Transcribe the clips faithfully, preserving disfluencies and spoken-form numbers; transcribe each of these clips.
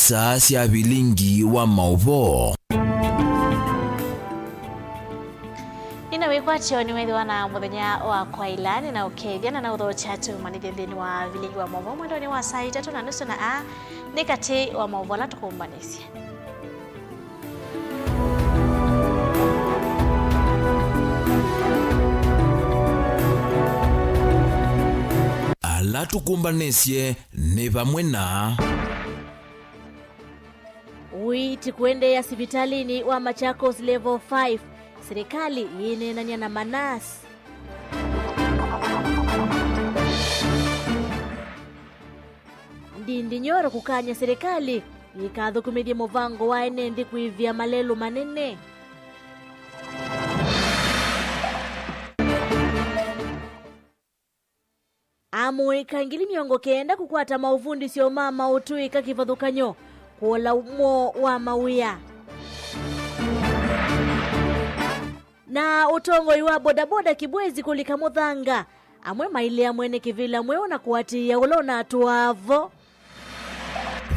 Saa sya vilingi wa maũvoo. Nĩna wĩkwatyo nĩwethĩwa na mũthenya wa kwaĩla, nĩna ũkethya na na ũthokya tũmanĩthye nthĩnĩ wa vilingi wa maũvoo mwendonĩ wa saa itatũ na nusu, na aa nĩ katĩ wa maũvoo ala tũkũmbanĩsye. Ala tũkũmbanĩsye nĩ vamwe na ũiiti kũendeea sivitalĩnĩ wa Machakos Level five, silikalĩ yĩneenany'a na manasi. Ndindi Nyoro kũkany'a silikalĩ yĩkathũkũmĩthye mũvango wa ene nthĩ kũĩvĩa malelũ manene. Amũika ngili mĩongo kenda kũkwata maũvundĩsyo ma maũtũĩka kĩvathũkany'o kũola mwoo wa mawĩa. Na ũtongoi wa bodaboda Kibwezi kũlika mũthanga, amwe mailea mwene kĩvĩla mweũ na kũatĩĩa ũla ũnatũaa vo.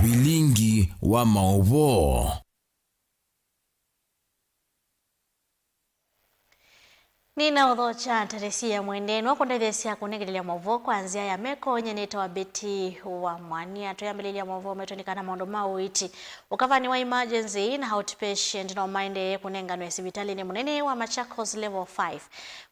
Vilingi wa maũvoo. Nĩna ũthokya Teresia Mwende, nũkũndetheesya kũnengelelya maũvoo kwa nzĩa ya meko. Nyie nĩtawa Betty wa Mwania. Twĩambĩlĩlya maũvoo metũ nĩ kana maũndũ ma ũiiti ũkavanĩ wa emergency na outpatient no maendee kũnenganwe sivitalĩnĩ mũnene wa Machakos Level five.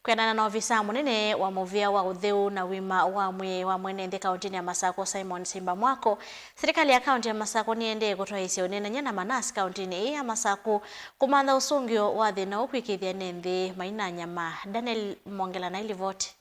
Kwĩanana na ovisa mũnene wa mũvĩa wa ũtheu na ũima wa mwĩĩ wa mwene nthĩ kaũntĩnĩ ya Masakũ, Simon Simba Mwako, silikalĩ ya kaũntĩ ya Masakũ nĩendee kũtwaĩĩsya ũneenany'a na manasi kaũntĩnĩ ĩĩ ya Masakũ kũmantha ũsũngĩo wa thĩna ũũ kwĩkĩĩthya ene nthĩ mainanyama. Daniel Mongela na ilivoti.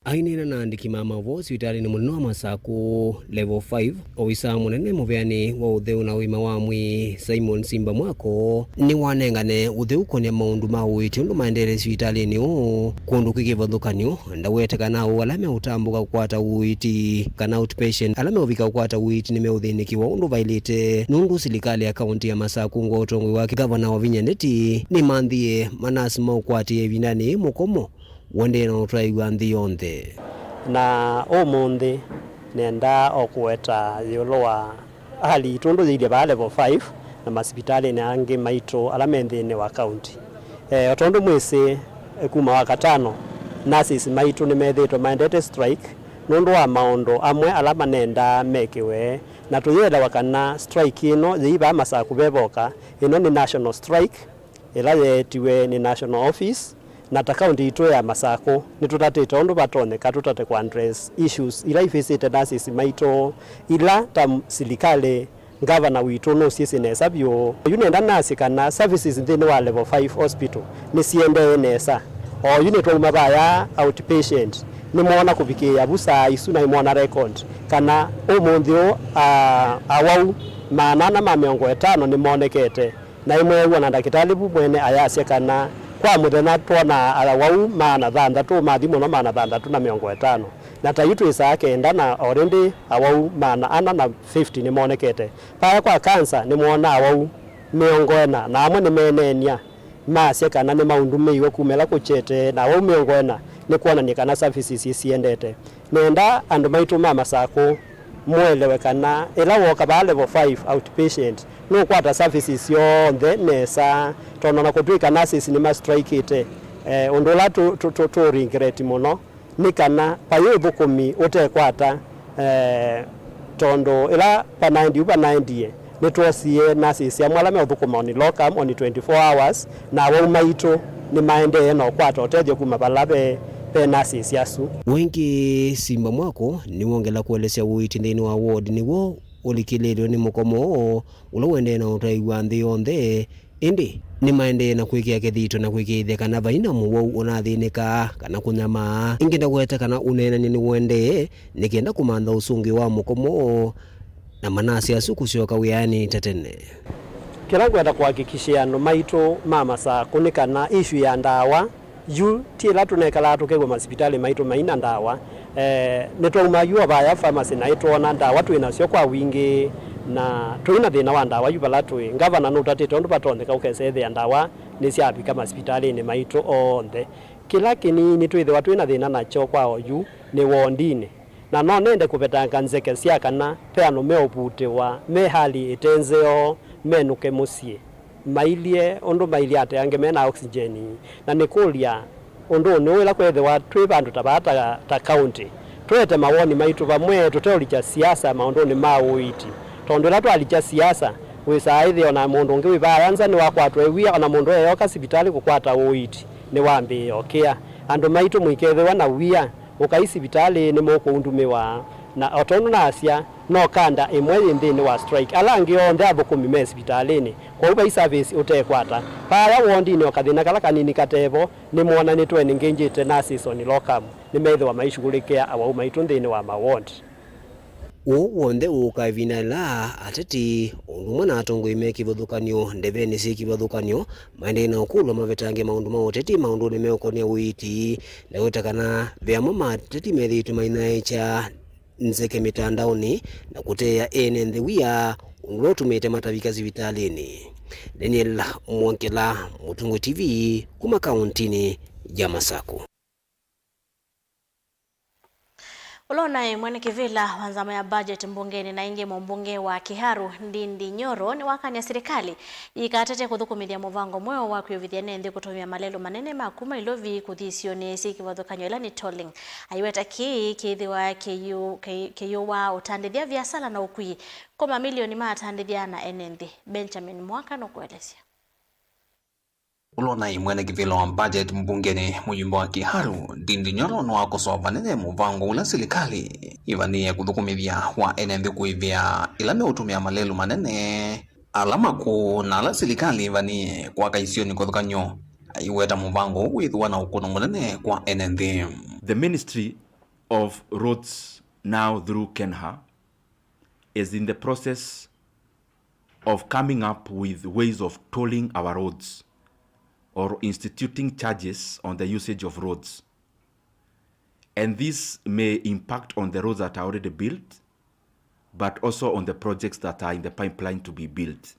Aineena na andĩki ma maũvoo sivitalĩnĩ mũnene wa Masakũ Level five, ovisaa mũnene mũveanĩ wa ũtheu na ũima wa mwĩĩ Simon Simba Mwako nĩwanengane ũtheu kwonea maũndũ ma ũiiti ũndũ maendeele sivitalĩnĩ ũũ, kũndũ kwĩ kĩvathũkany'o ndawete kana aũu ala meũtambũka kũkwata ũiiti kana outpatient ala meũvika kũkwata ũiiti nĩmeũthĩnĩkĩwa ũndũ vaĩlĩte, nũndũ silikalĩ ya kaũntĩ ya Masakũ ngwa ũtongoi wake Ngavana Wavinya Ndeti nĩmanthĩe manasi maũkwatĩe ĩvindanĩ yĩĩ mũkomo ũendee na ũtwaĩw'a nthĩ yonthe. Na ũmũnthĩ nenda o kũweta ĩũlũ wa hali yitũ ũndũ yĩilyĩ vaa Level five na masivitalĩnĩ angĩ maitũ ala me nthĩnĩ wa kaũntĩ. E, o tondũ mwĩsĩ, e, kuma Wakatano, nurses maitũ nĩmethĩĩtwe maendete strike nũndũ wa maũndũ amwe ala manendaa mekĩwe, na tũyĩelewa kana strike ĩno yĩi vaa Masakũ ve voka, ĩno nĩ national strike, ĩla yeetiwe nĩ National Office, na ta kaũntĩ yitũ ya Masakũ, nĩtũtatĩte ũndũ vatonyeka tũtate kũ address issues ila ifĩsĩte nurses maitũ, ila ta silikalĩ, ngavana witũ nũsyĩsĩ nesa vyũ. Yu nenda nasye kana services nthĩnĩ wa Level five Hospital nĩsiendee nesa. Oyu nĩtwauma vaya outpatient, nĩmoona kũvikĩĩa vu saa isu na nĩmoona record kana ũmũnthĩ ũũ, a, awau maana ana ma mĩongo ĩtano nĩmonekete. Na ĩmweew'a na ndakĩtalĩ vu mwene ayasya kana kwa mũthenya twonaa awau maana thanthatũ, mathi mũno maana thanthatũ na mĩongo ĩtano, na ta yu twĩsaa kenda na already awau maana ana na fifty nĩmonekete. Vaya kwa kansa nĩmwoonaa awau mĩongo ĩna, na amwe nĩmeeneenya masya kana nĩmaundumĩiwe kuma ĩla kũkyete, na awau mĩongo ĩna nĩ kwonany'a kana services nĩsiendete. Nenda andũ maitũ ma Masakũ mũelewe kana ĩla wooka vaa Level five outpatient, nũkwata services syonthe nesa, tondũ ona kũtw'ĩka nurses nĩmastrikĩte, eh, ũndũ ũla tũ, tũ, tũ, tũ regret mũno nĩ kana vai ũthũkũmi ũtekwata, eh, tondũ ĩla vanaendie, vanaendie, nĩtwosie nurses amwe ala meũthũkũma on locum, on twenty-four hours, na awau maitũ nĩmaendee na ũkwata ũtethyo kuma vala ve, ve nurses asu. Wingĩ Simba Mwako nĩwongela kũelesya ũiiti nthĩnĩ wa ward nĩw'o ũlikĩlĩlwe nĩ mũkomo ũũ ũla ũendee na ũtwaĩw'a nthĩ yonthe, ĩndĩ nĩmaendee na kwĩkĩa kĩthito na kwĩkĩĩthya kana vai na mũwau ũnathĩnĩka kana kũnyamaa. Ĩngĩ ndawete kana ũneenany'a nĩũendee nĩ kenda kũmantha ũsũngĩo wa mũkomo ũũ na manasi asu kũsyoka wĩanĩ ta tene. Kĩla ngwenda kũhakikishĩa andũ maitũ ma Masakũ nĩ kana issue ya ndawa yu ti ĩla tũnekalaa tũkew'a masivitalĩ maitũ mai na ndawa. Eh, nĩtwauma yu o vaya pharmacy na ĩtwona ndawa twĩ nasyo kwa wingĩ, na tũi na thĩna wa ndawa yu vala tũĩ. Ngavana nũtatĩte ũndũ vatonyeka ũkesa ethĩa ndawa nĩsyavika masivitalĩnĩ maitũ onthe. Kĩla kĩnini twĩthĩwa twĩ na thĩna nakyo kwa oyu nĩ wondinĩ. Na no nende kũvetanga nzeke sya kana ve andũ meũvutĩwa me hali ĩte nzeo menũke mũsyĩ, mailye ũndũ mailye ate angĩ me na oxygen. Na nĩkũlya, ũndũnĩ ũũ, ĩla kwĩthĩwa twĩ vandũ ta vaa ta, ta kaũntĩ, tũete mawoni maitũ vamwe tũteũlikya siasa maũndũnĩ ma ũiiti, tondũ ĩla twalikya siasa, wĩsaa ĩthĩa o na mũndũ ũngĩ wĩ vaaya nza nĩwakwatwa ĩ wia, o na mũndũ eyoka sivitalĩ kũkwata ũiiti nĩwambĩĩe ũkĩa. Andũ maitũ mũikethĩwa na wia, ũkai sivitalĩ nĩmũkũundumĩwa. Na o tondũ naasya, no kanda ĩmwe yĩ nthĩnĩ wa strike. Ala angĩ onthe athũkũmi me sivitalĩnĩ, kwoou vai service ũtekwata. Vaaya wondinĩ o kathĩna kala kanini katevo, nĩmwona nĩtwenengengĩte nurses on locum, nĩmethĩwa maishughulĩkĩa awau maitũ nthĩnĩ wa ma ward. Ũũ w'onthe ũũka ĩvinda yĩla ateti, o ũndũ ũmwe na atongoi me kĩvathũkany'o ndevenĩ syĩ kĩvathũkany'o, maendee na ũkũlw'a mavetange maũndũ ma ũteti maũndũnĩ meũkonea ũiiti, na kwĩta kana ve amwe ma ateti methĩĩtwe mainaĩĩkya nzeke mĩtandaonĩ na kũteea ene nthĩ wia, ũndũ ũla ũtumĩte matavika sivitalĩnĩ. Daniel Mwongela, Mũtũngũ T V, kuma kaũntinĩ ya Masakũ. Ũla ũnaĩ mwene kĩvĩla wa nzama ya budget mbungenĩ na ĩngĩ mũmbunge wa Kiharu, Ndindi Nyoro, nĩwakany'a silikalĩ yĩikatete kũthũkũmĩthya mũvango mweũ wa kwĩovithya ene nthĩ kũtũmĩa malelũ manene ma kuma Ilovi kũthi isionĩ syĩ kĩvathũkany'o, ĩla nĩ tolling. Aiweta kĩĩ kĩĩthĩwa kĩyũ-, kĩ-, kĩyũaa ũtandĩthya, viasala na ũkui kwa mamilioni ma atandĩthya na ene nthĩ. Benjamin Mwaka nũkũelesya. Ũla ũnaĩ mwene kĩvĩla wa budget mbungenĩ, mũyumbe wa Kiharu, Ndindi Nyoro, nĩwakosoa vanene mũvango ũla silikalĩ ĩvanĩĩe kũthũkũmĩthya wa ene nthĩ kũĩvĩa ĩla meũtũmĩa malelũ manene ala makũũ na ala silikalĩ ĩvanĩĩe kwaka isionĩ kĩvathũkany'o, aiweta mũvango ũũ kwĩthĩwa na ũkũno mũnene kwa ene nthĩ. The Ministry of Roads, now through KeNHA, is in the process of coming up with ways of tolling our roads or instituting charges on the usage of roads. And this may impact on the roads that are already built, but also on the projects that are in the pipeline to be built.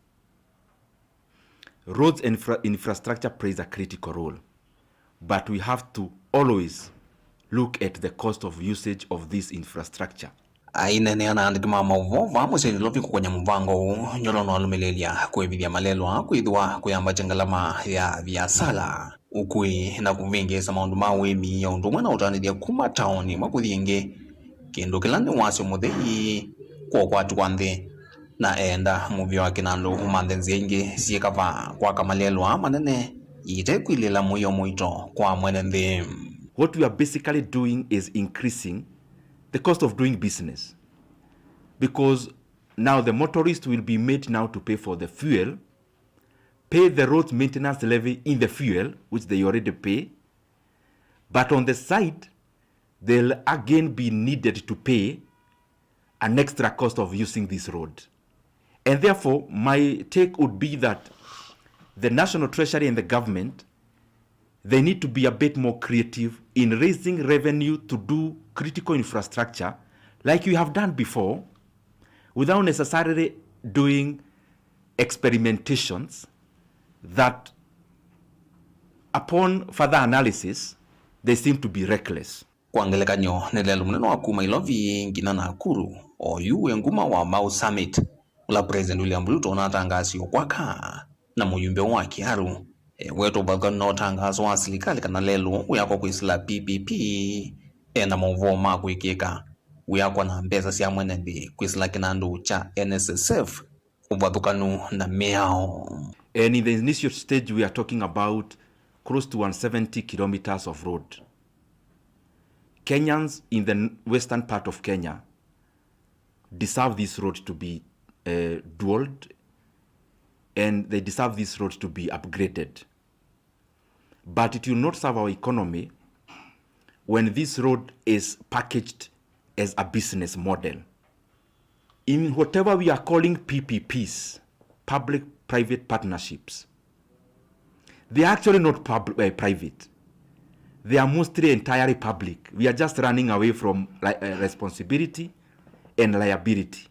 Roads infra-, infrastructure plays a critical role, but we have to always look at the cost of usage of this infrastructure. Aineenea na andĩki ma maũvoo vaa mũsyĩ Nairobi kũkony'a mũvango ũũ, Nyoro nĩwalũmĩlĩĩlya kũĩvithya malelũ aa kwĩthĩwa kũyambatya ngalama ya viasala, ũkui, na kũvĩngĩĩsa maũndũ ma ũĩmi, o ũndũ ũmwe na ũtandĩthya kuma taoni ĩmwe kũthi ĩngĩ, kĩndũ kĩla nĩ wasyo mũthei kwa ũkwati wa nthĩ. Na eenda mũvĩa wa kĩnandũ ũmanthe nzĩa ingĩ syĩ kavaa kwaka malelũ aa manene itekwilĩĩla mũio mũito kwa mwene nthĩ. What we are basically doing is increasing the cost of doing business, because now the motorist will be made now to pay for the fuel, pay the road maintenance levy in the fuel which they already pay, but on the side they'll again be needed to pay an extra cost of using this road. And therefore, my take would be that the National Treasury and the government, they need to be a bit more creative in raising revenue to do critical infrastructure like we have done before, without necessarily doing experimentations that, upon further analysis, they seem to be reckless. Kwa ngelekany'o, nĩ lelũ mũnene wa kuma Ilovi nginya Nakuru, oyu wĩ nguma wa Mau Summit, ũla President William Ruto ũnatangaasie ũkwaka, na mũyumbe wa Kiharu eweta ũvathũkanu na ũtangaaso wa silikalĩ kana lelũ wĩakwa kwĩsĩla P P P ena maũvoo ma kũĩkĩĩka wĩakwa na mbesa sya mwene nthĩ kwĩsĩla kĩnandũ kya N S S F, ũvathũkanu na mĩao. And in the initial stage, we are talking about close to one seventy kilometers of road. Kenyans in the n-, western part of Kenya deserve this road to be, uh, dualed, and they deserve this road to be upgraded. But it will not serve our economy when this road is packaged as a business model. In whatever we are calling P P Ps, public-private partnerships, they are actually not pub-, uh, private. They are mostly entirely public. We are just running away from li-, uh, responsibility and liability.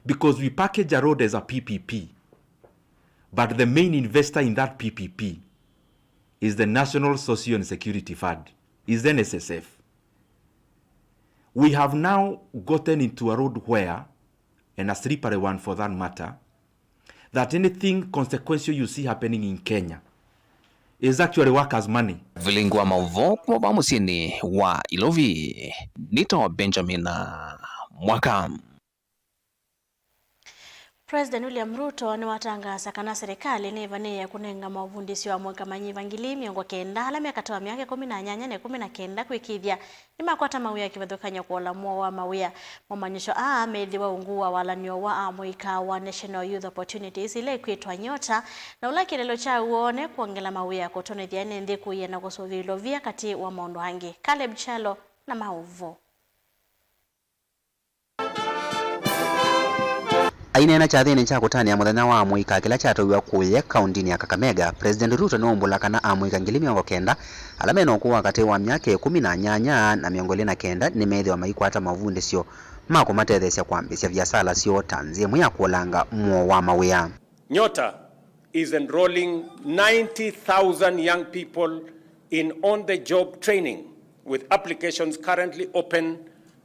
Because we package a road as a P P P, but the main investor in that P P P is the National Socio and Security Fund, is the N S S F. We have now gotten into a road where, and a slippery one for that matter, that anything consequential you see happening in Kenya is actually workers' money. Vilingi wa maũvoo kuma vaa mũsyĩnĩ wa Ilovi, nĩtawa Benjamin Mwaka. President William Ruto nĩwatangaasa kana serikali nĩĩvanĩĩe kũnenga maũvundĩsyo amũika manyiva ngili mĩongo kenda ala me katĩ wa myaka ĩkũmi na nyanya na ĩkũmi na kenda kwĩkĩĩthya nĩmakwata mawĩa kĩvathũkany'o kũola mũo wa mawĩa. Momanyĩsyo aa meĩthĩwa ungu wa walan'yo wa amũika wa National Youth Opportunities, ĩla ĩkwĩtwa Nyota, na ũla kĩeleelo kyaw'o nĩ kwongela mawĩa kũtonyethya ene nthĩ kũia na kũsũvĩa ilovia katĩ wa maũndũ angĩ. Caleb Kyalo na maũvoo. Aineena kyathĩnĩ kya kũtanĩa mũthenya wa amũika kĩla kyatwaiwe kũye kaũntĩnĩ ya Kakamega, President Ruto nĩwaumbũla kana amũika ngili mĩongo kenda ala mena ũkũũ wa katĩ wa myaka ĩkũmi na nyanya na mĩongo ĩlĩ na kenda nĩmeĩthĩwa maikwata mavundĩsyo ma kũmatetheesya kwambĩĩsya viasala syoo ta nzĩa ĩmwe ya kũolanga mũo wa mawĩa. Nyota is enrolling ninety thousand young people in on-the-job training, with applications currently open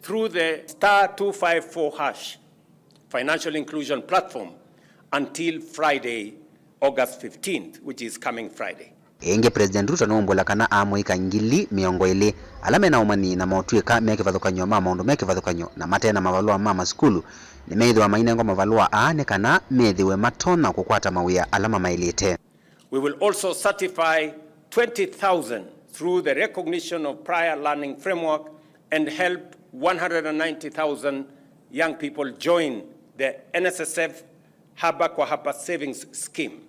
through the star two five four hash financial inclusion platform until Friday, August fifteenth, which is coming Friday. Ĩngĩ, President Ruto nũmbũla kana amũika ngili mĩongo ĩlĩ ala mena ũmanyi na motw'ĩka me kĩvathũkany'o ma maũndũ me kĩvathũkany'o na mate na mavalũa ma masukulu nĩmeĩthĩwa mainengwa mavalũa aa nĩ kana methĩwe matonya kũkwata mawĩa ala mamaĩlĩte. We will also certify twenty thousand through the recognition of prior learning framework and help one hundred and ninety thousand young people join the N S S F Haba kwa Haba Savings Scheme.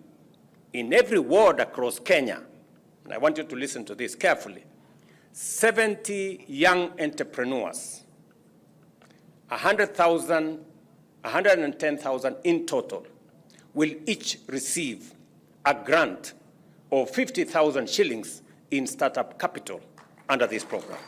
In every ward across Kenya, and I want you to listen to this carefully, seventy young entrepreneurs, a hundred thousand, a hundred and ten thousand in total, will each receive a grant of fifty thousand shillings in startup capital under this program.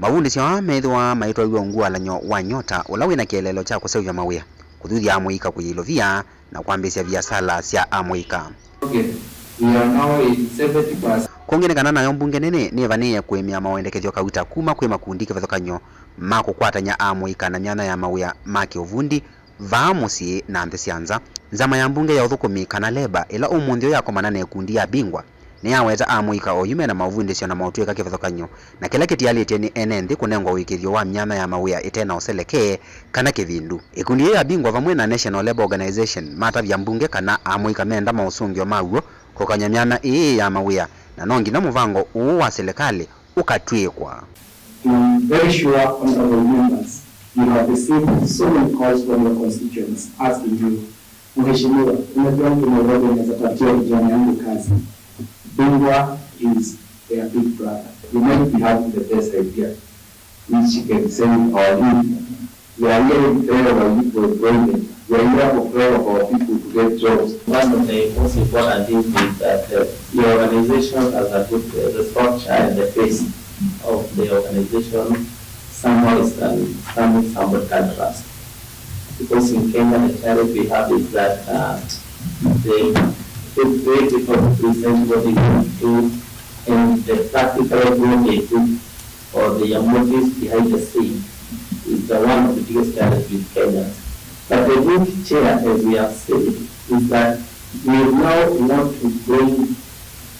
Mavundĩsyo aa methĩwa maitwaiw'a ungu wa walan'yo wa Nyota, ũla wĩna kĩeleelo kya kũseũvya mawĩa, kũthuthya amũika kũya ilovia, na kwambĩĩsya viasala sya amũika. Okay, we are now in seventy percent. Kũngĩ nĩ kana nayo mbunge nene nĩĩvanĩĩe kũĩmĩa mawendekethyo kauta kuma kwĩ makundi kĩvathũkany'o ma kũkwatany'a amũika na myanya ya mawĩa ma kĩũvundi vaa mũsyĩ na nthĩ sya nza. Nzama ya mbunge ya ũthũkũmi, kana Labor, ĩla ũmũnthĩ ũyũ yakomana na ĩkundi ya Bingwa, nĩyaweta amũika oyu mena maũvundĩsyo na motw'ĩka kĩvathũkany'o na kĩla kĩtialĩtye nĩ ene nthĩ kũnengwa ũĩkĩĩthyo wa myanya ya mawĩa ĩte na ũselekee kana kĩvindu. Ĩkundi yĩĩ ya Bingwa vamwe na National Labor Organization matavya mbunge kana amũika menda maũsũngĩo ma w'o kũkany'a myanya ĩĩ ya mawĩa, na no nginya mũvango ũũ wa silikalĩ ũkatw'ĩĩkwa. I'm very sure, honorable members, you have received so many calls from your constituents asking you, "Mheshimiwa, unajua mtu Nairobi anaweza tafutia vijana yangu kazi." Bingwa is their big brother. You might be having the best idea, which you can say or leave. We are here in favor of equal employment. We are here for favor of our people to get jobs. One of the most important things is that, uh, the organization has a good, uh, the structure and the face of the organization. Someone is can, some, somebody can trust. Because in Kenya, the challenge we have is that, uh, the, the way people present what they do and the practical what they do or their motives behind the scene is the one of the biggest challenges with Kenyans. But the good cheer, as we have said, is that we now want to bring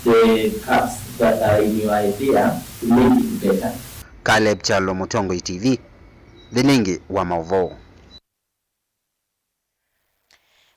the gaps that are in your idea to make it better. Caleb Kyalo, Mũtongoi T V, Vilingi wa Maũvoo.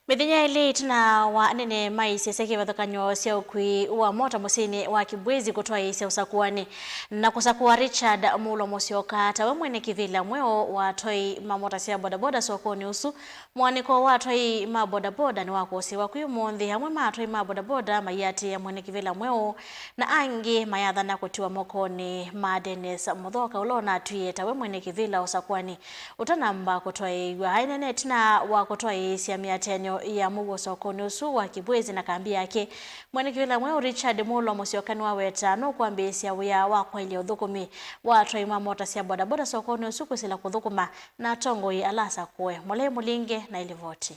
Mĩthenya ĩlĩ ĩtina wa anene maisye sya kĩvathũkany'o sya ũkui wa mota mũsyĩnĩ wa Kibwezi kũtwaĩĩsya ũsakũanĩ na kũsakũa Richard Mulwa Mũsyoka tawe mwene kĩvĩla mweũ wa atwai ma mota sya bodaboda sokonĩ ũsu, mũanĩko wa atwai ma bodaboda nĩwakũsĩĩwa kwĩ ũmũnthĩ, amwe ma atwai ma bodaboda maiatĩĩa mwene kĩvĩla mweũ na angĩ mayathana kũtiwa mokonĩ ma Dennis Mũthoka, ũla ũnatwie tawe mwene kĩvĩla ũsakũanĩ. Ũtanamba kũtwaĩĩw'a, aineena ĩtina wa kũtwaĩĩsya mĩatĩanĩo ya mũuo sokonĩ ũsu wa Kibwezi na kambi yake, mwene kĩvĩla mweũ Richard Mulwa Mũsyoka nĩwaweta nũkwambĩĩsya wĩa wa kwaĩlya ũthũkũmi wa atwai ma mota sya bodaboda sokonĩ ũsu kwĩsĩla kũthũkũma na atongoi ala asakũe. Molei Mũlinge na ĩlivoti.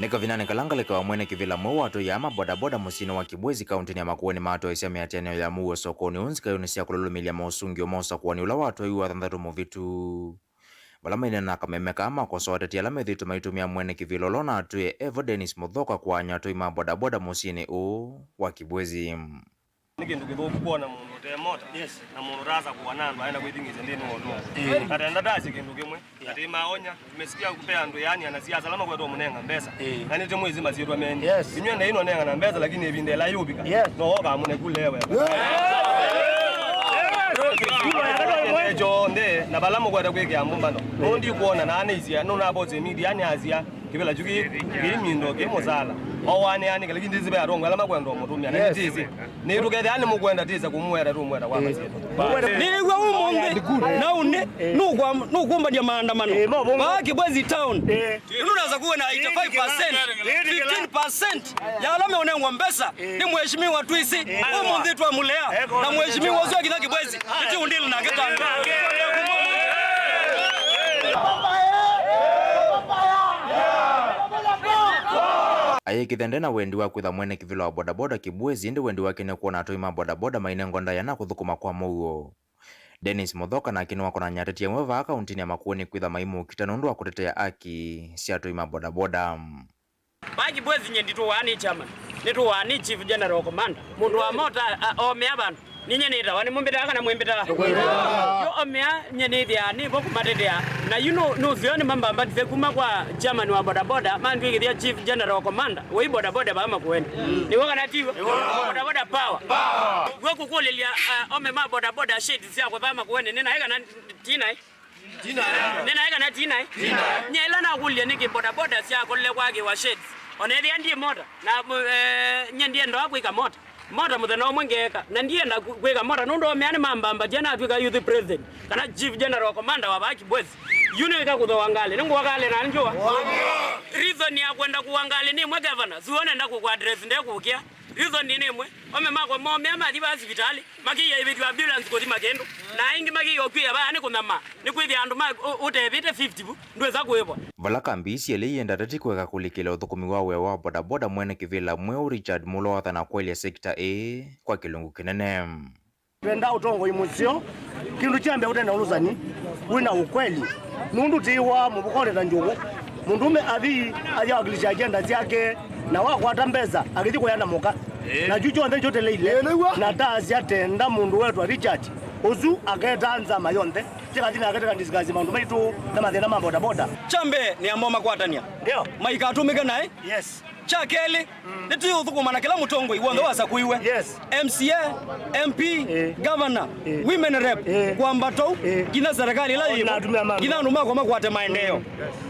Nĩ kavindanĩ kala ngalĩko ya mwene kĩvĩla mweũ watwaie ma bodaboda mũsyĩnĩ wa Kibwezi, kaũntĩnĩ ya Makueni, matwaĩsya mĩatĩanĩo ya mũuo sokonĩ ũũ nzikayonĩ sya kũlũlũmĩlya mosũngĩo ma ũsakũani ũla watwaiwe wa thanthatũ mũvĩtu. Vala maineena na kameme kaa, makosoa ateti ala methĩĩtwe maitũmĩa mwene kĩvĩla ũla ũnatwĩe evo Dennis Muthoka kũaany'a atwai ma bodaboda mũsyĩnĩ ũũ wa Kibwezi. Nĩ kĩndũ kĩthũku kwona mũndũ ũte mota, yes, na mũndũ ũtasakũa na andũ aenda kwĩthing'ĩsya nthĩnĩ wa ũtũo. Eh. Na tenda ndasye kĩndũ kĩmwe, eh, atĩ maonya, tumesikia kupea andũ, yaani, anasiasa ala makwetwa mũnenga mbesa. Eh. Na nĩtĩ mwĩsĩ masyĩtwa meni. Yes. Inyuĩ ndei nonengana mbesa, lakini ĩvinda ĩla yũvika, yes, no woka mũne kule we. Yes. Kyonthe, na vala mũkwenda kwĩkĩa mbũmbano. No ndikwona na anĩisya, no na post media, yaani, asia. Kĩvĩla kyu kĩ, kĩ mindo, kĩ mũsala. Owanĩanĩke, lakini ndĩsĩ ve atongoi ala makwenda ũmũtũmĩa, na, yes, nĩtĩsĩ. Nĩtũkethĩa nĩmũkwenda tĩsya kũmũweta, tũmũweta kwa masyĩtwa. Nĩw'a ũmũnthĩ, na ũnĩ, nũkwa-, nũkũmbany'a maandamano. Eh, no, no. Vaa Kibwezi town. Eh. Nũndũ nasa kuwe na eighty-five percent, fifteen percent ya ala meũnengwa mbesa nĩ mheshimiwa twĩsĩ. Ũmũnthĩ twamũlea, na mheshimiwa ũsu akinya Kibwezi, nĩtũũndĩla nake ta andũ. Ayĩkĩthya nde na wendi wa kwĩtha mwene kĩvĩla wa bodaboda Kibwezi, ĩndĩ wendi wake nĩ kwona atũi ma bodaboda mainengwa ndaĩa na kũthũkũma kwa mũuo. Dennis Muthoka nake nĩwakonany'a ateti amwe vaa kaũntĩnĩ ya Makueni kwĩtha maimũkita nũndũ wa kũtetea aki sya atũi ma bodaboda. Vaa Kibwezi nye nditũwaa nĩ chairman, nĩtũwaa nĩ chief general commander. Mũndũ wa mota, a, omea vandũ, ninye nĩtawa, nĩmũmbĩtaa kana mwĩmbĩtaa? Yo omea nye nĩthĩaa nĩvo kũmatetea. Na yu nũ-, nũseo nĩmambambatĩsye kuma kwa chairman wa bodaboda, mandwĩkĩthya chief general commander wa bodaboda vaa Makueni. Nĩw'o kana tiw'o? Bodaboda power. W'o kũkũlĩlya, a, ome ma bodaboda shades syakwa vaa Makueni, nĩnaĩ kana tinaĩ? Nĩnaĩ kana tinaĩ? Nye ĩla nakũlilye nĩkĩ bodaboda syakolile kwakĩwa shades? Ona ethĩa ndiĩ mota, na, eh, nye ndiendaa kwĩka mota. Mota mũthenya ũmwe ngeeka, na ndienda ku-, kwĩka mota, nũndũ omea nĩmambambatya natw'ĩka youth president, kana chief general commander wa vaa Kibwezi. Yu nĩwĩka kũthooa ngalĩ, nĩngũa ngalĩ na njũa. Reason ya kwenda kũa ngalĩ nĩ ĩmwe, gavana, suo nenda kũkũ address ndekũkĩa. Reason nĩ ĩmwe, ome makwa momea mathi vaa sivitalĩ, makĩia ĩvĩtw'a ambulance kũthi Makĩndũ, na aingĩ makĩia ũkw'ĩĩa vaya nĩ kũnyama, nĩkwĩthĩa andũ ma ũ-, ũtevĩte fifty vu, ndwĩsa kũĩvwa. Vala kambi ii syelĩ ienda ateti kũeka kũlikĩlya ũthũkũmi wa wĩa wa bodaboda, mwene kĩvĩla mweũ Richard Mulo wathana kwaĩlya sekita ĩĩ kwa kĩlungu kĩnene. Twenda ũtongoi mũseo, kĩndũ kya mbee ũtenda ũlũsani, wĩ na ũkweli. Nũndũ tĩwa mũvuka ũleta njũkũ. Mũndũme athi, athi awakilisha agenda syake, na wakwata mbesa, akĩthi kũya na mũka. Ĩĩ. Na kyu kyonthe kyo teleile, ĩĩ, nĩw'o, na taasya tenda mũndũ wetwa Richard, ũsu aketa nzama yonthe, tĩkathi nake tĩkadiscuss maũndũ maitũ na mathĩna ma bodaboda. Kya mbee nĩ amo makwatania. Ndio. Maikatũmĩke naĩ. Yes. Kya kelĩ, nĩtũũthũkũma na kĩla mũtongoi w'onthe wasakũiwe. Yes. M C A, M P, eh, governor, eh, women rep, eh, kwambata ũu, eh, nginya serikali ĩla yĩvo, nginya andũ makwa makwate maendeeo.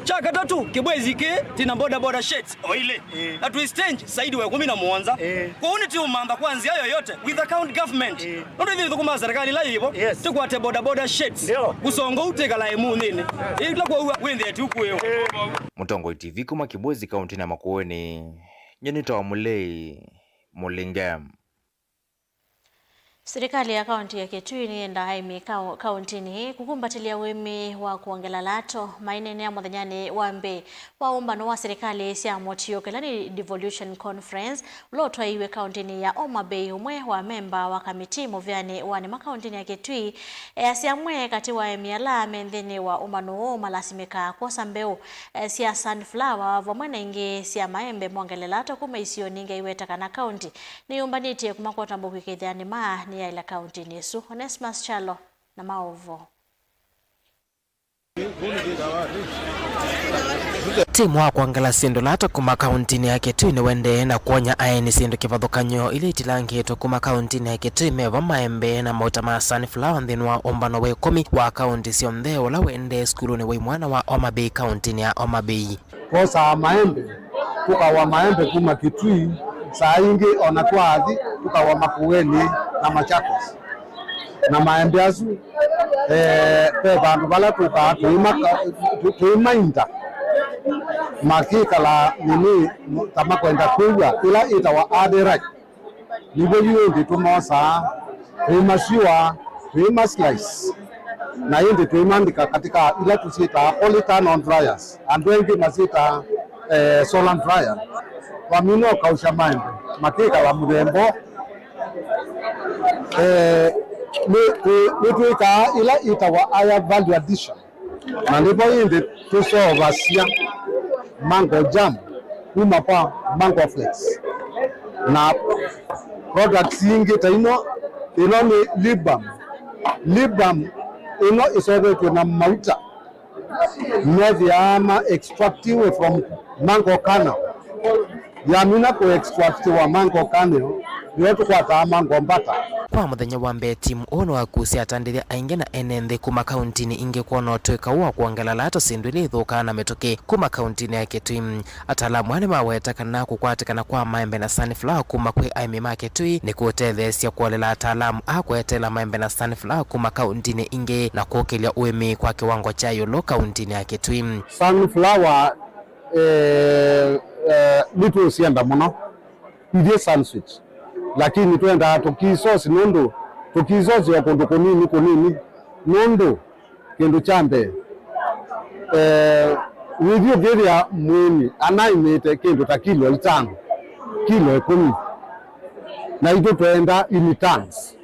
Kya katatũ, Kibwezi kĩĩ tĩna boda boda sheds o ilĩ. Eh. Na twĩ stage zaidi wa ĩkũmi na mũonza. Eh. Kwoou nĩtũũmantha kwa nzĩa yoyote with the county government. Eh. Nũndũ ithyĩ tũthũkũmaa serikali ĩla yĩvo, yes, tũkwate boda boda sheds. Ndio. Kũsonga ũu twĩkala ĩmũnthĩnĩ. Ĩla kwoou wĩnthĩa tu kũĩwa. Eh. Mũtongoi T V kuma Kibwezi, kaũntĩnĩ ya Makueni. Nyie nĩtawa Mũlei Mũlinge. Silikalĩ ya kaũntĩ ya Kitui nĩyendaa aĩmi kau-, kaũntĩnĩ ĩĩ kũkumbatĩlya ũĩmi wa kwongela lato. Maineenea mũthenyanĩ wa mbee wa ũmbano wa silikalĩ sya mũtiũko, ĩla nĩ devolution conference, ũla ũtwaiwe kaũntĩnĩ ya Homa Bay, ũmwe wa memba wa kamitii mũvĩanĩ wa nĩma kaũntĩnĩ ya Kitui easya amwe katĩ wa aĩmi ala me nthĩnĩ wa ũmbano ũũ malasimĩkaa kwosa mbeũ, eh, sya sunflower vamwe na ingĩ sya maembe mongele lato kuma isionĩ ingĩ aiweta kana kaũntĩ nĩyũmbanĩtye kuma kwota mbũku ĩkĩthĩa nĩma nĩyaĩla kaũntĩnĩ ĩsu. Onesmus Kyalo na maũvoo. Timu wa kwongela syĩndũ lato kuma kaũntĩnĩ ya Kitui nĩwendee na kwony'a aeni syĩndũ kĩvathũkany'o ila itilangĩtwe kuma kaũntĩnĩ ya Kitui, meva, maembe na mauta ma sunflower nthĩnĩ wa ũmbano wa ĩkũmi wa kaũntĩ syonthe ũla wendee sukulunĩ wa imwana wa Homa Bay kaũntĩnĩ ya Homa Bay. Twosaa maembe, tũkawa maembe kuma Kitui, saa ingĩ ona twathi tũkawa Makueni na Machakos. Na maembe asu, eh, ve vandũ vala tũkaa tũimaka-, tũ-, tũimainda, makĩkala nini ta makwenda kwĩw'a ĩla ĩtawa early ripe. Nĩw'o yu ĩndĩ tũmosaa, tũimasiũa, tũimaslice, na ĩndĩ tũimandĩka katika ila tũsyĩtaa polytunnel dryers, andũ aingĩ masyĩtaa Eh, solar dryer, wamina ũkausya maembe, makĩkala mũthembo. Eh, nĩ, nĩ, nĩtwĩkaa ila ĩtawa higher value addition, na nĩvo ĩndĩ tũseũvasya mango jam kuma kwa mango flakes na products ingĩ ta ino. Ĩno nĩ lip balm. Lip balm ĩno ĩseũvetw'e na mauta methĩaa ma extractiwe from mango kernel. Yamina kũ extractiwa mango kernel, nĩyo tũkwataa mango butter. Kwa mũthenya wa mbee, timu ũũ nĩwakusya atandĩthya aingĩ na ene nthĩ kuma kauntinĩ ingĩ kwona ũtw'ĩka ũũ wa kwongela ata syĩndũ ila ithũkaa na mĩtũkĩ kuma kauntinĩ ya Kitui. Ataalamu aa nĩmaweta kana kũkwatĩkana kwa maembe na sunflower kuma kwĩ aĩmi ma Kitui nĩkũtetheesya kũolela ataalamu aa kweteela maembe na sunflower kuma kauntinĩ ingĩ na kũkĩlya ũĩmi kwa kĩwango kya ĩũlũ kauntinĩ ya Kitui. Sunflower, eh, eh, nĩtũsyenda mũno ithyĩ Sunsweet, lakini twendaa tũkisosi nũndũ tũkisosi o kũndũ kũnini kũnini nũndũ Kĩndũ kya mbee, eh, wĩthi ũkĩthĩa mũĩmi anaĩmĩte kĩndũ ta kilo itano, kilo ĩkũmi, naitũ twenda in tons.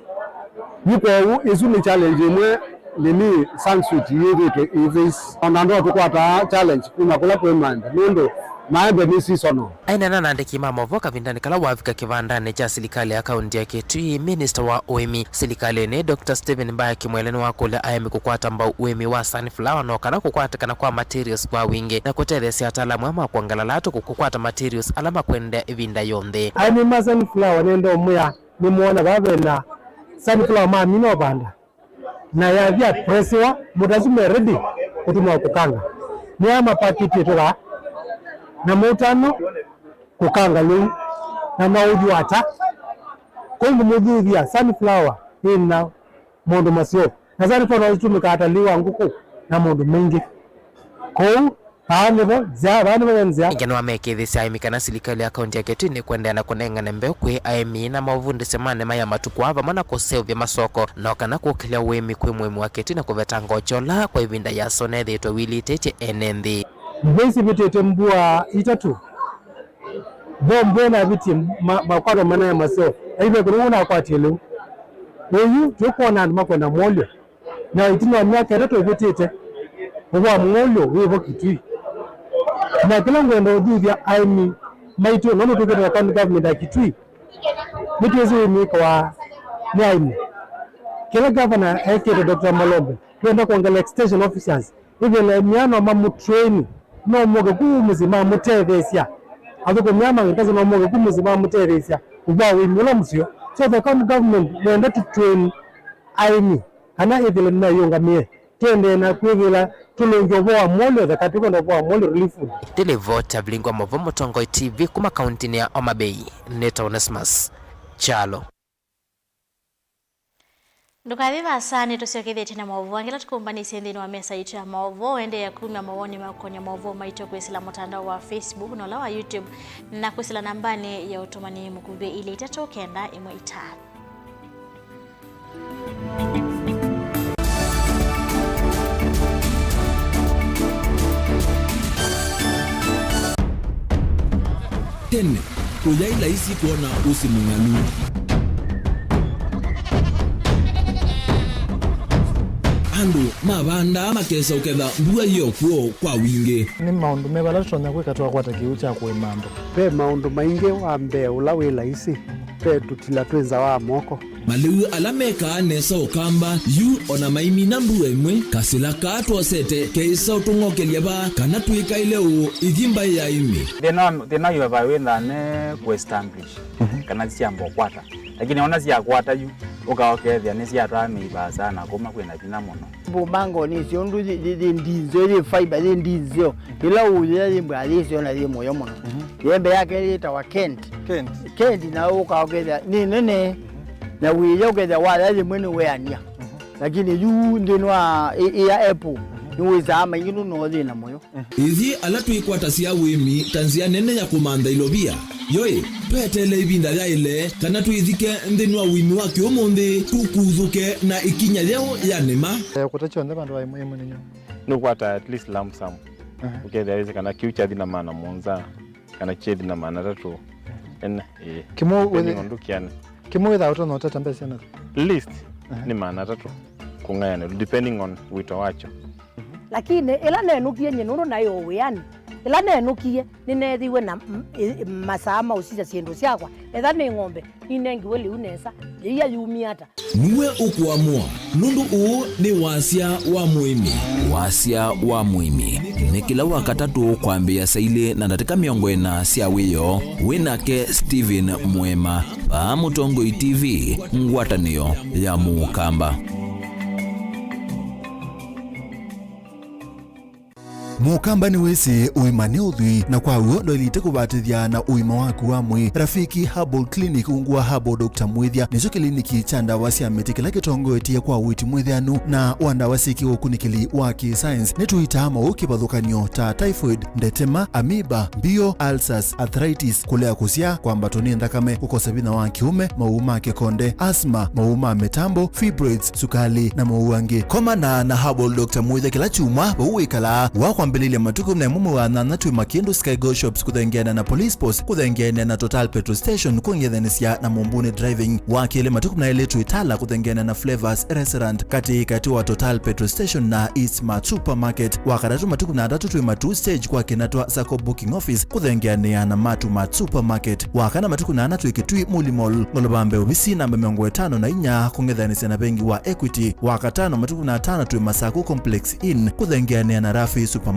Yu kwoou ĩsu nĩ challenge ĩmwe nini Sunsweet yĩthĩtwe ĩ face. Ona ndo tũkwataa challenge kuma kũla kwĩ maembe nũndũ maembe nĩ seasonal. Aineena na andĩki ma movoo kavindanĩ kala wavika kĩvandanĩ kya silikalĩ ya kaunti ya Kitui, minista wa ũĩmi silikalĩnĩ, Doctor Stephen Mbaya Kimwele nĩwakũlya aĩmi kũkwata mbau ũĩmi wa sunflower no kana kũkwatĩkana kwa materials kwa wingĩ na kũtetheesya ataalamu aa ma kwongela latũ kũkwata materials ala makwendea ĩvinda yonthe. Aĩmi ma sunflower nĩenda ũmwĩa nĩmwona vaa vena sunflower mamina ũvanda. Na yathi ya pressiwa, mũtasu me ready kũtũmĩwa kũkanga. Nĩ aya mapakĩtie tũka na mũtano kũkanga lĩu na maũthyũ ata. Kwoou ngũmũthuthya sunflower ĩna maũndũ maseo. Na sunflower no itũmĩkaa ta lĩu wa ngũkũ na maũndũ maingĩ. Kwoou Vaa nĩvo nzĩa, vaa nĩvo ve nzĩa. Ĩngĩ nĩwamekĩĩthĩsya aĩmi kana silikalĩ ya kaunti ya Kitui nĩkũendeea na kũnengane mbeũ kwĩ aĩmi na maũvundĩsyo ma nĩma ya matukũ aa vamwe na kũseũvya masoko no kana kũkĩlya ũĩmi kwĩ mũĩmi wa Kitui na kũvetanga ũkyola kwa ĩvinda yĩasa ũneethĩĩtwe wĩlitĩtye ene nthĩ. Mbua isi sivĩtĩte mbua itatũ, vo mbua ĩnavĩtie ma-, makwatwa mana ya maseo, na ive kũndũ kũu nakwatie lĩu. Ũyu twĩkwona andũ makwenda mwolyo. Na ĩtina wa myaka ĩtatũ ĩvĩtĩte, ũvoo wa mwolyo wĩ vo Kitui. Na kĩla ngwenda ũthuthya aĩmi maitũ, nũndũ twĩkĩte na county government ya Kitui, nĩtwĩsĩ wĩmĩĩkawa nĩ aĩmi. Kĩla governor ekĩte Doctor Malombe, twenda kwongela extension officers, ĩthĩle myano mamũtrain, no moke ku mũsyĩ mamũtetheesya. Athũkũmi aa ma agriculture no moke ku mũsyĩ mamũtetheesya ũvoo wa ũĩmi ũla mũseo. So the county government nenda tũtrain aĩmi. Kana ĩthĩle nĩnayĩũngamĩe, tũendee na kwĩthĩla tũlũngya ũvoo wa mwolyo, the katĩ kwenda ũvoo wa mwolyo relief food. Ndĩlivoti ya Vilingwa Mavo Mũtongoi T V kuma kauntinĩ ya Homa Bay, nĩtawa Onesmus Kyalo. Ndũkathi vaasa, nĩtũsyokethĩtye na maũvoo angĩ ala tũkũmbanĩsye nthĩnĩ wa mesa yitũ ya maũvoo. Endeea kumya mawoni maku kũkonya maũvoo maitũ kwĩsĩla mũtandao wa Facebook na ũla wa YouTube na kwĩsĩla nambanĩ ya ũtũmani mũkuvĩ ilĩ itatũ kenda ĩmwe itano. Tene, kũyaĩ laisi kwona ũsĩ mũng'alu. Andũ mavandaa makesa ũketha mbua yĩ o kw'o kwa wingĩ. Nĩ maũndũ meva ala tũtonya kwĩka twakwata kĩw'ũ kya kũĩma andũ? Ve maũndũ maingĩ. Wa mbee ũla wĩ laisi, ve tũtila twĩ nza wa moko. Malĩu ala mekaa nesa ũkamba yu o na maimina mbua ĩmwe, kasĩla kaa twosete keĩsa ũtũng'okelya vaa kana twĩkaĩle ũũ ithi mbaĩ ya ĩmĩ. Thĩna wa, thĩna wa ivavai wĩthaa ne kũ establish, mhm, kana syamba ũkwata. Lakini ona syakwata yu, ũka ũkethĩa nĩsyatwaa mĩi vaasa na kũma kwĩna vinya mũno. Mbumangoni icio ũndũ yĩ, yĩ, yĩ ndinzeo, yĩ fiber, yĩ ndinzeo. Ĩla ũyĩa yĩ mbwa yĩ syo na yĩ mũyo mũno. Mhm. Yembe yake yĩtawa Kent. Kent. Kent na ũka ũkethĩa nĩ nene. Mhm. Na wĩya ũkethĩa waya yĩmwe nĩ weania. Mhm. Lakini yu nthĩnĩ wa ĩ-, ĩya apple, mhm, nĩ wĩsaa maingĩ nũno thĩna mũyo. Ithyĩ ala twĩkwatasya ũĩmi ta nzĩa nene ya kũmantha ilovia, yoĩ, tweteele ĩvinda yaĩle kana twĩthike nthĩnĩ wa ũĩmi wa kĩũmũnthĩ, tũkuthũke na ĩkinya yeũ ya nĩma. Eh, kũta kyonthe vandũ va ĩmwe ĩmwe nĩ nyũmũ. Nũkwata at least lump sum. Aha. Ũkethĩa wĩsĩ kana kĩu kyathi na maana mũonza, kana kyethi na maana atatũ. Ene, ĩĩ. Kĩmwe depending wĩthĩ-, on ndũkĩane. Kĩmwe wĩthaa ũtonya ũtata mbesa na? Least, aha, nĩ maana atatũ kũng'ayanĩlwa, depending on wĩto wakyo. Lakini ĩla nenũkie nyie nũndũ naĩ o wĩanĩ, ĩla nenũkie, nĩneethiwe na m-, ĩ-, masaa ma ũsisya syĩndũ syakwa. Etha nĩ ng'ombe, ninengiwe lĩu nesa, yĩia yumie ata? Nĩwe ũkũamũa, nũndũ ũũ nĩ wasya wa mũĩmi. Wasya wa mũĩmi nĩ kĩla Wakatatũ kwambĩĩa saa ilĩ na ndatĩka mĩongo ĩna sya wĩoo. Wĩ nake Stephen Mwema, vaa Mũtongoi T V, ngwatanĩo ya Mũkamba. Mũkamba nĩwĩsĩ ũima nĩ ũthwii, na kwa w'o ndwaĩlĩte kũvatĩthya na ũima waku wa mwĩĩ. Rafiki Herbal Clinic, ungu wa Herbal Doctor Mwĩthya, nĩkyo kĩliniki kya ndawa sya mĩtĩ kĩla kĩtongoetye kwa ũiiti mwĩthĩanu na wa ndawa syĩ kĩũkunĩkĩli wa kĩ-science. Nĩtũitaa maũũ kĩvathũkany'o ta typhoid, ndetema, amoeba, mbio, ulcers, arthritis, kũlea kũsyaa, kwambatwa nĩ nthakame, kũkosa vinya wa kĩũme, maũũ ma kĩkonde, asthma, maũũ ma mĩtambo, fibroids, sukali, na maũũ angĩ. Komana na Herbal Doctor Mwĩthya kĩla kyumwa vau wĩkalaa. Wa kwambĩlĩlya matukũ na ĩmwe mwei wa nyanya twĩ Makindu Sky Go Shops kũthengeana na Police Post, kũthengeana na Total Petrol Station, kũng'ethanĩsya na Mumbuni Driving. Wa kelĩ matukũ na elĩ twĩ Tala kũthengeana na Flavors Restaurant, katĩ katĩ wa Total Petrol Station na East Mart Supermarket. Wa katatũ matukũ na atatũ twĩ Matuu Stage kwa Kinatwa Sacco Booking Office kũthengeanĩa na Matu Mart Supermarket. Wa kana matukũ na ana twĩ Kitui Muli Mall, Ngolobambe ovisi namba mĩongo ĩtano na inya kũng'ethanĩsya na vengi wa Equity. Wa katano matukũ na atano twĩ Masaku Complex Inn kũthengeanĩa na Rafi Supermarket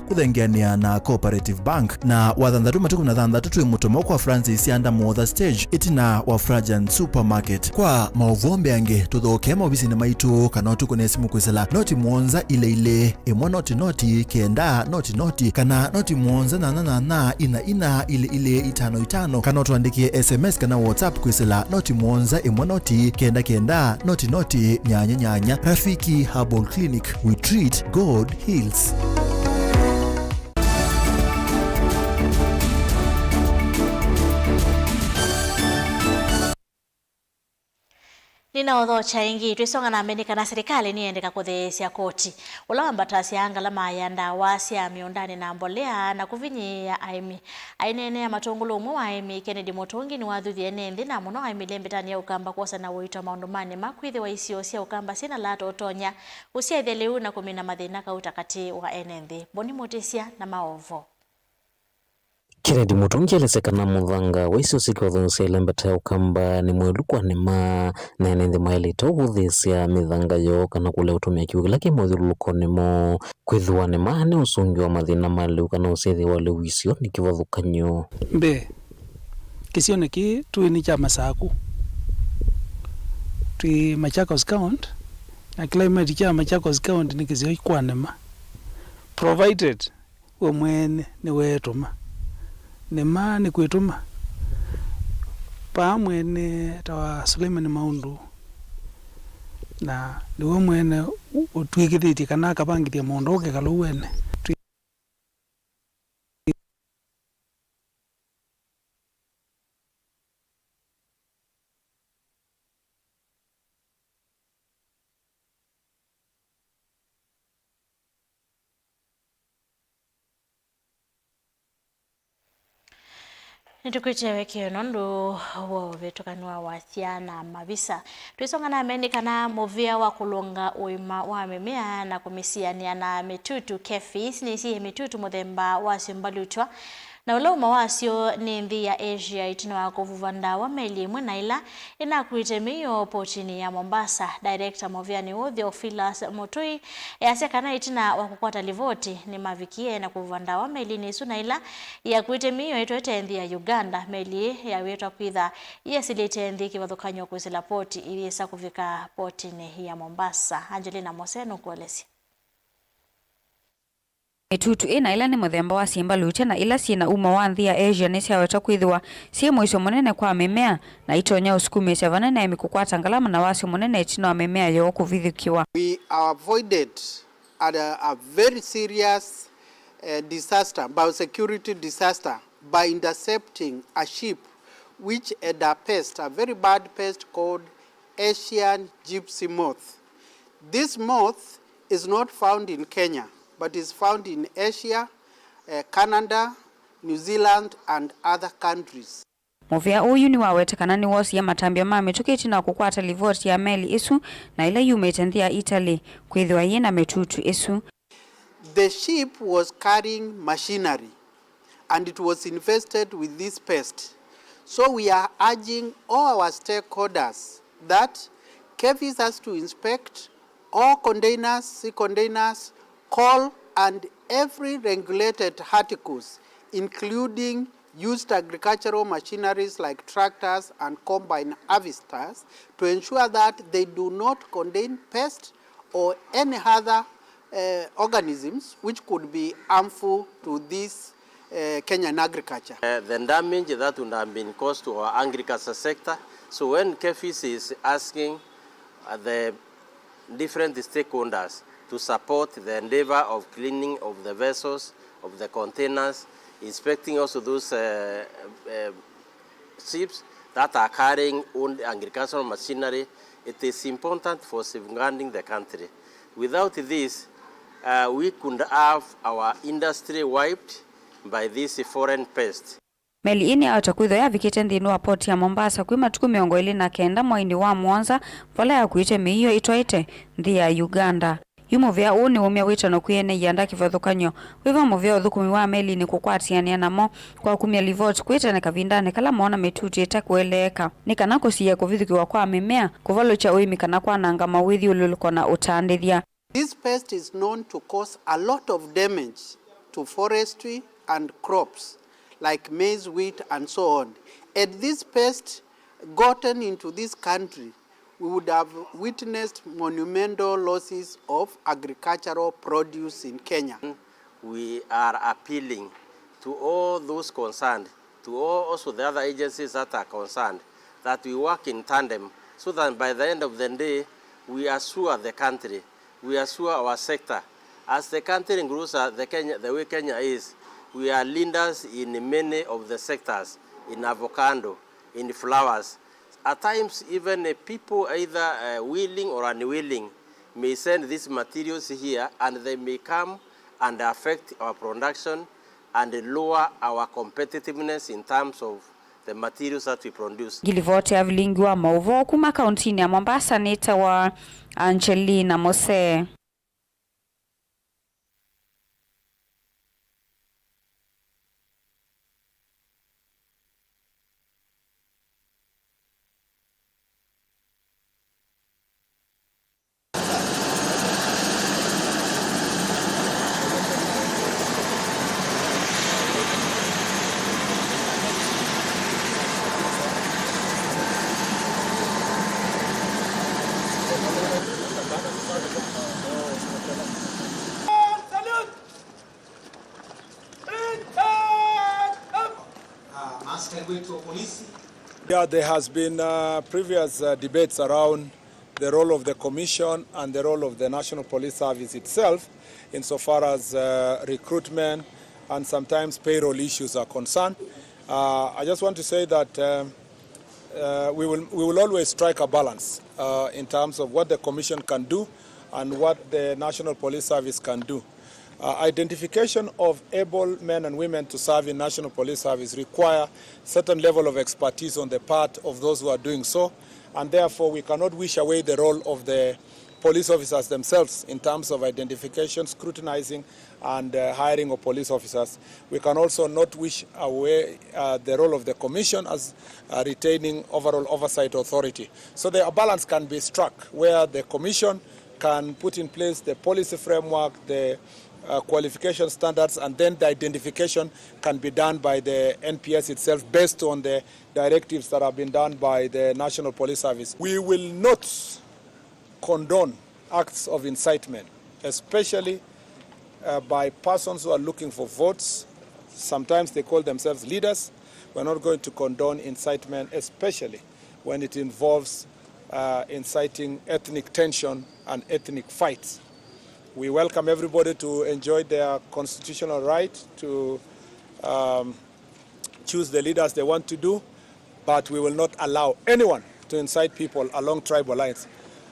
kũthengeanĩa na Cooperative Bank. Na wa thanthatũ matukũ na thanthatũ twĩ Mũtomo kwa Francis Sianda Muotha Stage ĩtina wa Frajan Supermarket. Kwa maũvoo mbeange tũthokee maovisinĩ maitũ kana ũtũkũne simũ kwĩsĩla noti mũonza ilĩ ilĩ ĩmwe noti noti kenda noti noti kana noti mũonza nyanya nyanya ina ina ilĩ ilĩ itano itano, kana ũtũandĩkĩe S M S kana WhatsApp kwĩsĩla noti mũonza ĩmwe noti kenda kenda noti noti nyanya nyanya. Rafiki Herbal Clinic, we treat, God heals. Nĩnaũthokya ĩngĩ, twĩsonga na mbee nĩ kana silikalĩ nĩyendeka kũtheesya koti ũla wambatasya ngalama ya ndawa sya mĩũndanĩ na mbolea na kũvinyĩĩa aĩmi. Aineenea Matũngũlũ, ũmwe wa aĩmi, Kennedy Mũtũngi, nĩwathuthie ene nthĩ na mũno aĩmi ĩlembetanĩ ya Ũkamba kwosa na ũito maũndũ ma nĩma, kwĩthĩwa isio sya Ũkamba syĩna lato ũtonya kũsyaĩthya lĩu na kũmina mathĩna kauta katĩ wa ene nthĩ. Boni Mũtĩsya na maũvoo. Kennedy Mũtũngi aelesya kana mũthanga wa isio syĩ kĩvathũkany'o sya ĩlembeta ya Ũkamba nĩ mwĩlu kwa nĩma, na ene nthĩ maĩlĩte ũvũthĩĩsya mĩthanga yoo kana kũlea ũtũmĩa kĩw'ũ kĩla kĩ mũthyũlũlũkonĩ moo, kwĩthĩwa nĩma nĩ ũsũngĩo wa mathĩna ma lĩu kana ũsyaĩthya wa lĩu isio nĩ kĩvathũkany'o. Mbee, kĩsionĩ kĩĩ tũĩ nĩ kya Masaku, twĩ Machakos County, na climate kya Machakos County nĩ kĩsio kwa nĩma, provided we mwene nĩweetũma. Nĩma nĩkwĩtũma paa mwene ta wa Suleiman Maundu, na nĩwe mwene ũtw'ĩkĩthĩtye kana akavangĩthya mũũnda ũkekala ũu wene. Nĩtũkwĩtya wĩkĩo nũndũ wa ũvĩtũkani wa wasya na mavisa. Twĩsonga na mbee nĩ kana mũvĩa wa kũlũnga ũima wa mĩmea na kũmĩsianĩa na mĩtutu, KEPHIS, nĩsiĩe mĩtutu mũthemba wa syũmba lutwa, na ũla ũma wasyo nĩ nthĩ ya Asia ĩtina wa kũvuva ndawa meli ĩmwe na ĩla ĩnakuĩte mĩio potinĩ ya Mombasa. Director mũvĩanĩ ũũ, Theophilus Mũtũi, easya kana ĩtina wa kũkwata livoti, nĩmavikie na kũvuva ndawa melinĩ ĩsu na ĩla yakuĩte mĩio ĩtwaĩte nthĩ ya Uganda. Meli ĩĩ yawetwa kwĩtha yĩasĩlĩte nthĩ kĩvathũkany'o kwĩsĩla poti ĩyĩsa kũvika potinĩ ya Mombasa. Angelina Mose nũkũelesya. Mĩtutu ĩna ĩla nĩ mũthemba wa syĩmba lutya na ila syĩ na uma wa nthĩ ya Asia nĩsyawetwa kwĩthĩwa syĩ mũisyo mũnene kwa mĩmea na itonya ũsukumĩĩsya vanene aĩmi kũkwata ngalama na wasyo mũnene ĩtina wa mĩmea yoo kũvithũkĩwa. We avoided a, a very serious, uh, disaster, biosecurity disaster, by intercepting a ship which had a pest, a very bad pest called Asian gypsy moth. This moth is not found in Kenya. but is found in Asia, eh, Canada, New Zealand, and other countries. Mũvĩa ũũ yu nĩwawete kana nĩwoosie matambya ma mĩtũkĩ ĩtina wa kũkwata livoti ya meli ĩsu na ĩla yumĩte nthĩ ya Italy kwĩthĩwa yĩ na mĩtutu ĩsu. The ship was carrying machinery and it was infested with this pest. So we are urging all our stakeholders that KEPHIS has to inspect all containers, sea containers, coal, and every regulated articles, including used agricultural machineries like tractors and combine harvesters, to ensure that they do not contain pest or any other, uh, organisms which could be harmful to this, uh, Kenyan agriculture. Uh, the damage that would have been caused to our agriculture sector. So when KEPHIS is asking, uh, the different stakeholders to support the endeavor of cleaning of the vessels, of the containers, inspecting also those, uh, uh, ships that are carrying old agricultural machinery, it is important for safeguarding the country. Without this, uh, we could have our industry wiped by this foreign pest. Meli ĩĩ nĩyaota kwĩthwa yavikĩte nthĩnĩ wa port ya Mombasa kwĩ matukũ mĩongo ĩlĩ na kenda mweinĩ wa mũonza, vala yakuĩte mĩio ĩtwaĩte nthĩ ya Uganda. Yu mũvĩa ũũ nĩwaumya wĩtano kwĩ ene ianda kĩvathũkany'o wĩva mũvĩa ũthũkũmi wa melinĩ kũkwatĩanĩa namo kwa kumya livoti kwĩ tene kavindanĩ kala moona mĩtutu ĩte kũeleeka, nĩ kana kũsiĩĩa kũvithũkĩwa kwa mĩmea, kũvalũkya ũĩmi kana kwananga mawĩthyũlũlũko na ũtandĩthya. This pest is known to cause a lot of damage to forestry and crops like maize, wheat, and so on. Had this pest gotten into this country, we would have witnessed monumental losses of agricultural produce in Kenya. We are appealing to all those concerned, to all also the other agencies that are concerned, that we work in tandem so that by the end of the day, we assure the country, we assure our sector. As the country grows, uh, the Kenya, the way Kenya is, we are leaders in many of the sectors, in avocado, in flowers. At times, even, uh, people, either, uh, willing or unwilling, may send these materials here and they may come and affect our production and lower our competitiveness in terms of the materials that we produce. Ngilivoti ya vilingi wa maũvoo kuma kauntinĩ ya Mombasa nĩtawa Angelina Mose. Ah, maaskari wetu wa polisi. Yeah, there has been, uh, previous, uh, debates around the role of the commission and the role of the National Police Service itself insofar as, uh, recruitment and sometimes payroll issues are concerned. Uh, I just want to say that, uh, uh, we will, we will always strike a balance, uh, in terms of what the commission can do and what the National Police Service can do. Uh, identification of able men and women to serve in National Police Service require certain level of expertise on the part of those who are doing so, and therefore we cannot wish away the role of the police officers themselves in terms of identification, scrutinizing, and, uh, hiring of police officers. We can also not wish away, uh, the role of the commission as, uh, retaining overall oversight authority. So the, a balance can be struck where the commission can put in place the policy framework, the, uh, qualification standards, and then the identification can be done by the N P S itself based on the directives that have been done by the National Police Service. We will not condone acts of incitement, especially, uh, by persons who are looking for votes. Sometimes they call themselves leaders. We're not going to condone incitement, especially when it involves, uh, inciting ethnic tension and ethnic fights. We welcome everybody to enjoy their constitutional right to, um, choose the leaders they want to do, but we will not allow anyone to incite people along tribal lines.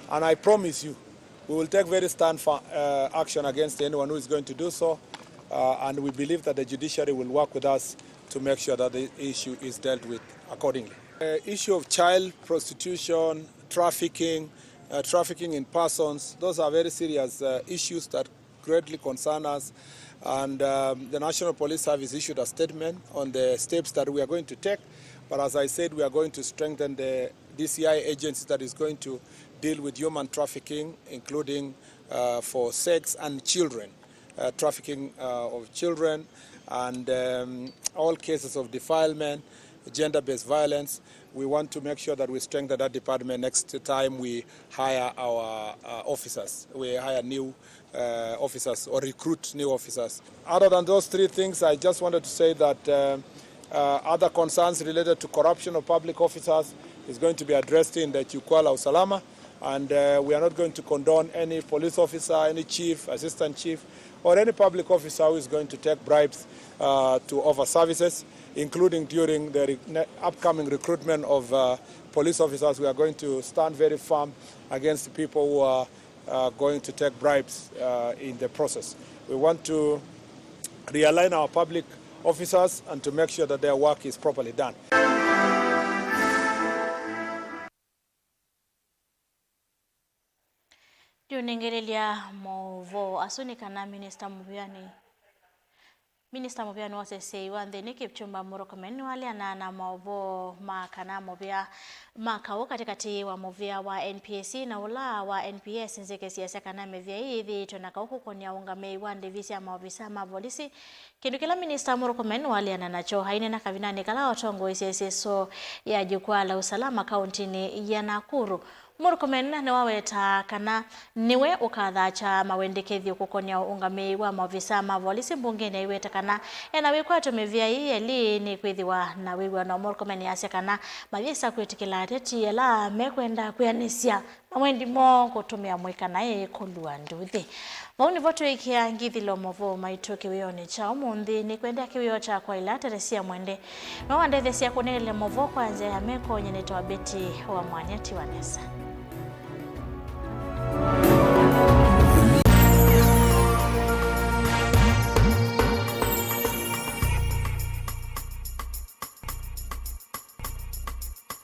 And I promise you, We will take very stern fa- uh, action against anyone who is going to do so, uh, and we believe that the judiciary will work with us to make sure that the issue is dealt with accordingly. Uh, issue of child prostitution, trafficking, uh, trafficking in persons, those are very serious uh, issues that greatly concern us. And um, the National Police Service issued a statement on the steps that we are going to take. But as I said, we are going to strengthen the D C I agency that is going to deal with human trafficking, including uh, for sex and children, uh, trafficking uh, of children, and um, all cases of defilement, gender-based violence. We want to make sure that we strengthen that department next time we hire our uh, officers. We hire new uh, officers or recruit new officers. Other than those three things, I just wanted to say that uh, uh, other concerns related to corruption of public officers is going to be addressed in the Jukwaa la Usalama, and uh, we are not going to condone any police officer, any chief, assistant chief, or any public officer who is going to take bribes uh, to offer services, including during the re- ne- upcoming recruitment of uh, police officers. We are going to stand very firm against people who are uh, going to take bribes uh, in the process. We want to realign our public officers and to make sure that their work is properly done. Ndiũnengelelya maũvoo asu nĩ kana minista mũvĩanĩ Minista mũvĩanĩ wa ũseseĩ wa nthĩnĩ Kipchumba Murkomen nĩwaleana na maũvoo ma kana mũvĩa ma kaũ katĩkatĩ wa mũvĩa wa N P S C na ũla wa N P S nzĩke siasya kana mĩvĩa ĩĩ yĩthĩĩtwe na kaũ kũkony'a ũũngamĩi wa ndĩvi sya maovisa ma volisi, kĩndũ kĩla minista Murkomen waleana nakyo aineena kavindanĩ kala watongoesye ĩseso ya Jukwaa la Usalama kaũntĩnĩ ya Nakuru. Murkomen nĩwawetaa kana nĩwe ũkathakya mawendekethyo kũkony'a ũũngamĩi wa maovisa ma volisi mbungenĩ, aiweta kana ena wĩkwatyo mĩvĩa ĩĩ elĩ nĩkwĩthĩwa na wĩw'ano. Murkomen asya kana mayĩsa kwĩtĩkĩla ateti ala mekwenda kwĩanĩsya mawendi moo kũtũmĩa mũika naĩ kũlua nduthi. Vau nĩvo tũĩkĩa ngithĩlo maũvoo maitũ kĩwĩonĩ kya ũmũnthĩ. Nĩkwendea kĩwĩo kya kwaĩla Teresia Mwende. No wandethesya kũnengelelya maũvoo kwa nzĩa ya meko, nyie nĩtawa Betty wa Mwanya. Tiwa nesa.